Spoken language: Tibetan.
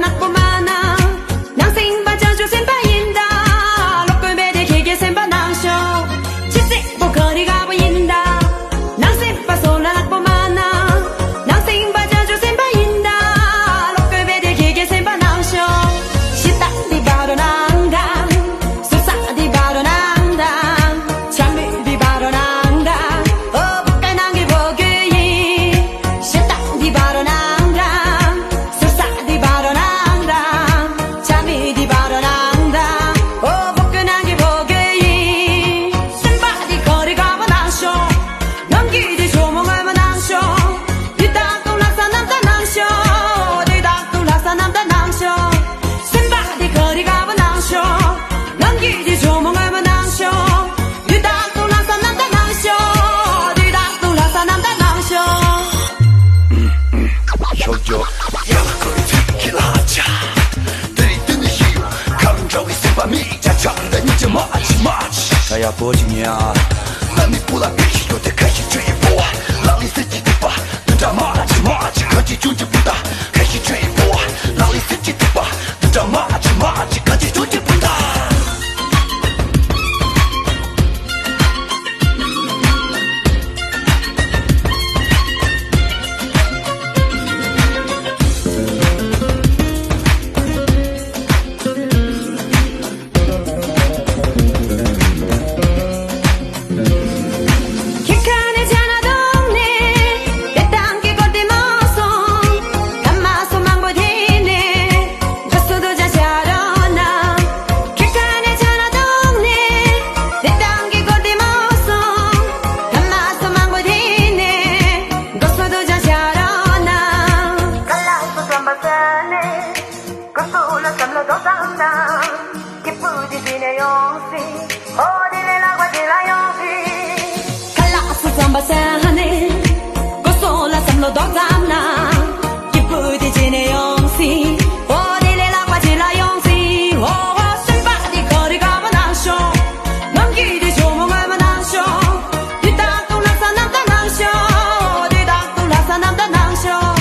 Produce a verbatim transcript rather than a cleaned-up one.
ནག་པོ་མ་ན། ནང་སེམས་པ་བྱང་ཆུབ་སེམས་དཔའ་ཡིན་ད། ལོག་གོས་མེད་དེ་ཁྱེད་ཀྱི་སེམས་པ་ནང་ཤོག་ཅི་སྲིད་པོ་ག་རི་ག་པོ་ཡིན་ད། ནང་སེམས་པ་སོ་ན་ནག་པོ་མ་ན། ནང་སེམས་པ་བྱང་ཆུབ་སེམས་དཔའ་ཡིན་ད། ལོག་གོས་མེད་དེ་ཁྱེད་ཀྱི་སེམས་པ་ནང་ཤོག་ཤི་ད་དི་བ་རོ་ནང་ད། སུ་ས་དི་བ་རོ་ནང་ད། ཆ་མི་དི་བ་རོ་ནང་ད། ཨོ་བོ་ཀ་ནང་གི་བོ་གི་ཡིན། ཤི་ད་དི་བ་རོ་ནང་ད། སུ་ས་དི་བ་རོ་ནང་ད། ཆ་མི་དི་བ་རོ་ནང་ད། ཨོ་བོ་ཀ་ནང་གི་བོ་གི་ཡིན། སེམས་པ་དི་ག་རི་ག་པོ་ནང་ཤོག་ནང་གི་དི་ཇོ་མོ་ངོ་མ་ནང་ཤོག་དུས་རྟག་ཏུ་ལྷ་ས་རྣམ་དག་ནང་ཤོག་དུས་རྟག་ཏུ་ལྷ་ས་རྣམ་དག་ནང་ཤོག་སེམས་པ་དེ་ག་རི་ག་པོ་ནང་ཤོག་ནང་གི་དེ་ཇོ་མོ་ངོ་མ་ནང་ཤོག་དུས་རྟག་ཏུ་ལྷ་ས་རྣམ་དག་ནང་ཤོག་དུས་རྟག་ཏུ་ལྷ་ས་རྣམ་དག་ནང་ཤོག་ཤོག་ཇོ། ཡ་ལ་ཀོ་རི་ཚ་ཁི་ལ་ཆ། དེ་རིང་དེ་ནི་ཤི་ཡོ། ཁ་རུ་འདྲ་བའི་སེམས་པ་མི་ཆ་ཆ། ད་ཉིད་ཀྱི་མ་ཨ་ཆི་མ་ཨ་ཆི། ཁ་ཡ་པོ་ཅི་ཉེ་ཨ། ན་ནི་པུ་ལ་ཀི་ཤི་ཡོ་དེ་ཁ་ཤི་ཆུ་ཡི་པོ་བ། ལ་ལི་སི་ཅི་ཏི་པ། དུ་ཏྲ་མ་ཨ་ཆི་མ་ཨ་ཆི་ཁ་ཅི་ཆུ་ཅི་པུ་ཏ། ཁ་ཤི་ཆུ་ཡི་པོ་བ། ལ་ལི་སི་ཅི་ཏི་པ། དུ་ཏྲ་མ་ཨ་ཆི་མ་ཨ་ཆི་ཁ་ཅི་ཆུ་ཅི་པུ་ཏ། ཁ་ལག་སུ་བསམ་པ་སེ་ཧ་ནེ། ཀོ་སོ་ལ་བསམ་བློ་ཏོག་ཙམ་ན། སྐྱིད་པོ་དེ་ཅི་ནས་ཡོང་སྲིད། འོ་དེ་ལས་ལྷག་པ་ཅི་ལ་ཡོང་སྲིད། འོ་འོ་སེམས་པ་དེ་ག་རི་ག་པོ་ནང་ཤོག་ནམ་གྱི་དེ་ཇོ་མོ་ངོ་མ་ནང་ཤོག་དུས་རྟག་ཏུ་ལྷ་ས་རྣམ་དག་ནང་ཤོག་དུས་རྟག་ཏུ་ལྷ་ས་རྣམ་དག་ནང་ཤོག